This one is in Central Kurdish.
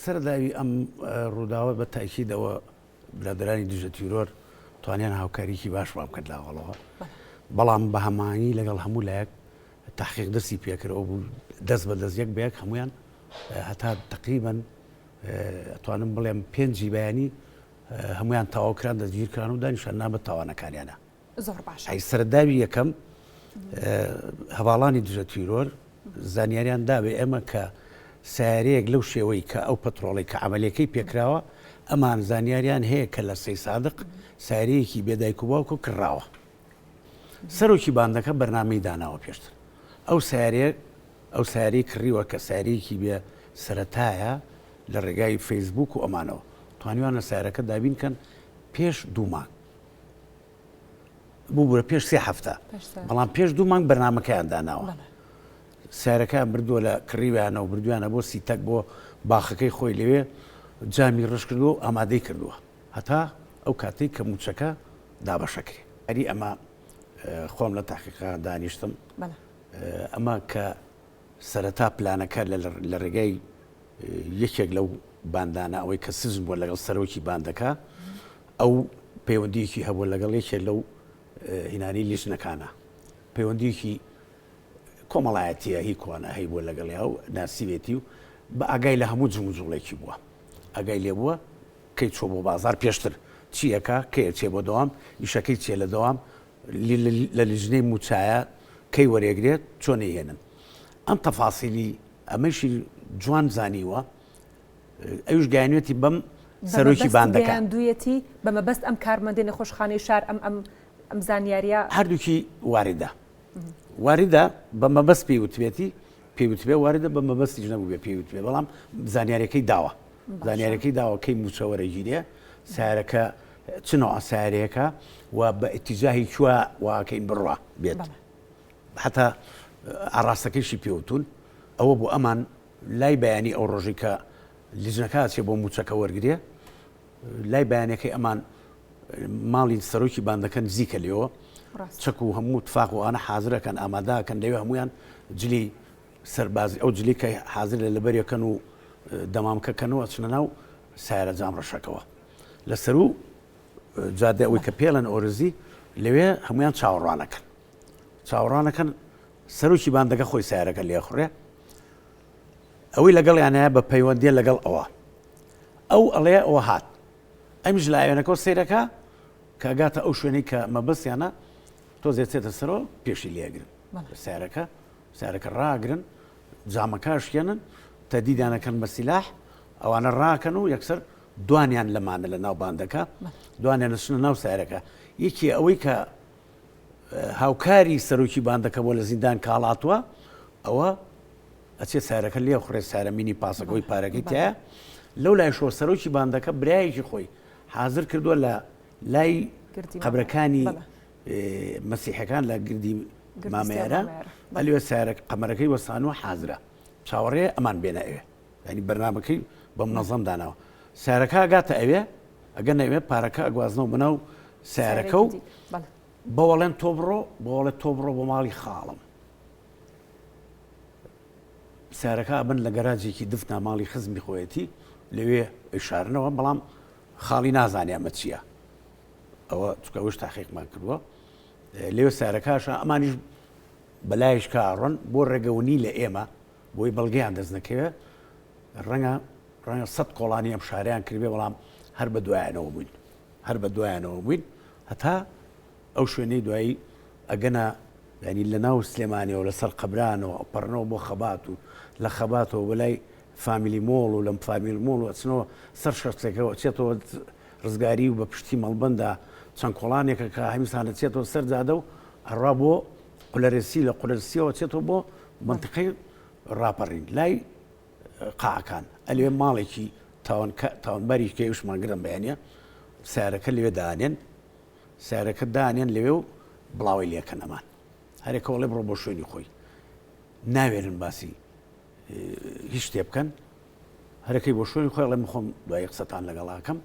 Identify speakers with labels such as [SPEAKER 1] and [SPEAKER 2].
[SPEAKER 1] سەرداوی ئەم ڕووداوە بە تاکیدەوە برادەرانی دژە تیرۆر توانیان هاوکاریکی باشمان بکەن لاوەڵەوە بەڵام بە هەمانی لەگەڵ هەموو لایەک تحقیق دەستی پێکرد ئەو بوو دەست بە دەست یەک بە یەک هەمویان هەتا تقریبا ئەتوانم بڵێم پێنجی بەیانی هەمویان تەواو کران دەستگیر کران و دانیشان نامە تاوانەکانیانە
[SPEAKER 2] زۆر باشە.
[SPEAKER 1] ئەی سەرەداوی یەکەم هەواڵانی دژە تیرۆر زانیاریان دا بە ئێمە کە سیارەیەک لەو شێوەی کە ئەو پەترۆڵی کە عملیەکەی پێکراوە ئەمان زانیاریان هەیە کە لە سەی سادق سیارەیەکی بێدایک و باوکە کڕاوە سەرۆکی باندەکە بەرنامەی داناوە پێشتر ئەو سیارەیە ئەو سیارەی کڕیوە کە سیارەیەکی بێ سەرەتایە لە ڕێگای فەیسبوک و ئەمانەوە توانیوانە سیارەکە دابین کەن پێش دوو مانگ ببورە پێش سێ هەفتە بەڵام پێش دوو مانگ بەرنمەکەیان داناوە سیارەکەیان بردووە لە کڕیویانە و بردویانە بۆ سیتەک بۆ باخەکەی خۆی لەوێ جامی ڕش کردووە و ئامادەی کردووە هەتا ئەو کاتەی کە موچەکە دابەشەکرێ. ئەری ئەمە خۆم لە تاقیقە دانیشتم ئەمە کە سەرەتا پلانەکە لە ڕێگای یەکێک لەو باندانە ئەوەی کە سزن بووە لەگەڵ سەرۆکی باندەکە ئەو پەیوەندیەکی هەبووە لەگەڵ یەکێک لەو هینانی لیژنەکانە پەیوەندیەکی کۆمەڵایەتیە هی کۆنە هەی بووە لەگەڵیا و ناسیوێتی و بە ئاگای لە هەموو جموجوڵێکی بووە ئاگای لێ بووە کەی چۆ بۆ بازار پێشتر چیەکە کەی چێ بۆ دەوام ئیشەکەی چێ لە دەوام لە لیژنەی موچایە کەی وەرێگرێت چۆن ئەیهێنن ئەم تەفاسیلی ئەمەیشی جوان زانیوە ئەویش گەیانوێتی بەم سەرۆکی باندەکە
[SPEAKER 2] گەیاندوویەتی بە مەبەست ئەم کارمەندەی نەخۆشخانەی شار ئەم ئەم ئەم زانیاریە
[SPEAKER 1] هەردووکی واردە واردە بە مەبەست پێی وتبێتی پێی وتبێ واردە بە مەبەستیش نەبوو پێی وتبێ بەڵام زانیارەکەی داوە زانیارەکەی داوە کەی مووچە وەرەگیرێ سارەکە چ نوع سارەیەکە و بە ئیتیجاهی کوێ واکەین بڕوا بێت حتا ئاڕاستەکەیشی پێوتون ئەوە بۆ ئەمان لای بەیانی ئەو ڕۆژی کە لیژنەکە ئەچێ بۆ مووچەکە وەرگێ لای بەیانەکەی ئەمان ماڵی سەرۆکی باندەکە نزیکە لێەوە چەک و هەموو تفاق و ئەوانە حازرەکەن ئاماداکەن لەوێ هەمویان جلی سەربازی ئەو جلی کە حازر لە لەبەرەکەن و دەمامکەکەن و ئەچنە ناو سایرە جام ڕەشەکەوە لە سەرو جادە ئەوەی کە پێڵەن ئۆرزی لەوێ هەمویان چاوەڕوانەکەن چاوەڕوانەکەن سەرۆکی باندەکە خۆی سیارەکە لێخڕێ ئەوەی لەگەڵیان هەیە بە پەیوەندیە لەگەڵ ئەوە ئەو ئەڵێ ئەوە هات ئەمیش لە ئاوێنەکەەوە سەیرەکە کە گاتە ئەو شوێنەی کە مەبەستیانە تۆزێ چێتە سەرەوە پێشی لێگرن سیارەکە سیارەکە ڕاگرن جامەکە شکێنن تەدیدانەکەن بە سیلاح ئەوانە ڕاکەن و یەکسەر دوانیان لەمانە لە ناو باندەکە دوانیان نەچنە ناو سیارەکە یەکی ئەوەی کە هاوکاری سەرۆکی باندەکە بۆ لە زیندان کاڵاتوە ئەوە ئەچێ سارەکە لێ خوڕێ سارە مینی پاسەکەی پارەکەی تایە لەو لای شۆ سەرۆکی باندەکە برایەکی خۆی حاضر کردووە لە لای قەبرەکانی مەسیحەکان لە گردی مامێرە ئەلوێ سارە قەمەرەکەی وەسانوە حازرە چاوەڕێ ئەمان بێنە ئەوێ ینی بەرنمەکەی بە منەزەم داناوە سارەکە گاتە ئەوێ ئەگەر نەوێ پارەکە ئەگوازنەوە بناو سارەکە و بەوەڵێن تۆ بڕۆ بۆڵێ تۆ بڕۆ بۆ ماڵی خاڵم سارەکە ئەبن لە گەراجێکی دفنا ماڵی خزمی خۆیەتی لەوێ ئەیشارنەوە بەڵام خاڵی نازانێ ئەمە چییە ئەوە چکە ئەوش تاقیقمان کردووە لێو سارەکەشە ئەمانیش بەلایش کاڕۆن بۆ ڕێگەونی لە ئێمە بۆی بەڵگەیان دەست نەکەوێت ڕەنگە ڕەنگە سەد کۆڵانی ئەم شاریان کردێ بەڵام هەر بە دوایانەوە بووین هەر بە دوایانەوە بووین هەتا ئەو شوێنەی دوایی ئەگەنە یانی لە ناو سلێمانیەوە لە سەر قەبرانەوە ئەپەڕنەوە بۆ خەبات و لە خەباتەوە بۆ لای فامیلی مۆڵ و لەم فامیل مۆڵ و ئەچنەوە سەر شەستێکەوە ئەچێتەوە ڕزگاری و بە پشتی مەڵبەندا چەند کۆڵانێکە کە هەمیسان ئەچێتەوە سەر جادە و ئەڕا بۆ قولەرسی لە قولەرسیەوە ئەچێتەوە بۆ مەنتیقەی ڕاپەڕین لای قاعەکان ئەلێ ماڵێکی تاوان تاوانباری کە ئێوشمان گرم بەیانە سیارەکە لەوێ دانێن سیارەکە دانێن لەوێ و بڵاوەی لێکەن ئەمان هەرێکە وەڵێ بڕۆ بۆ شوێنی خۆی ناوێرن باسی هیچ شتێ بکەن هەرەکەی بۆ شوێنی خۆی ئەڵێ من خۆم دوایی قسەتان لەگەڵاکەم.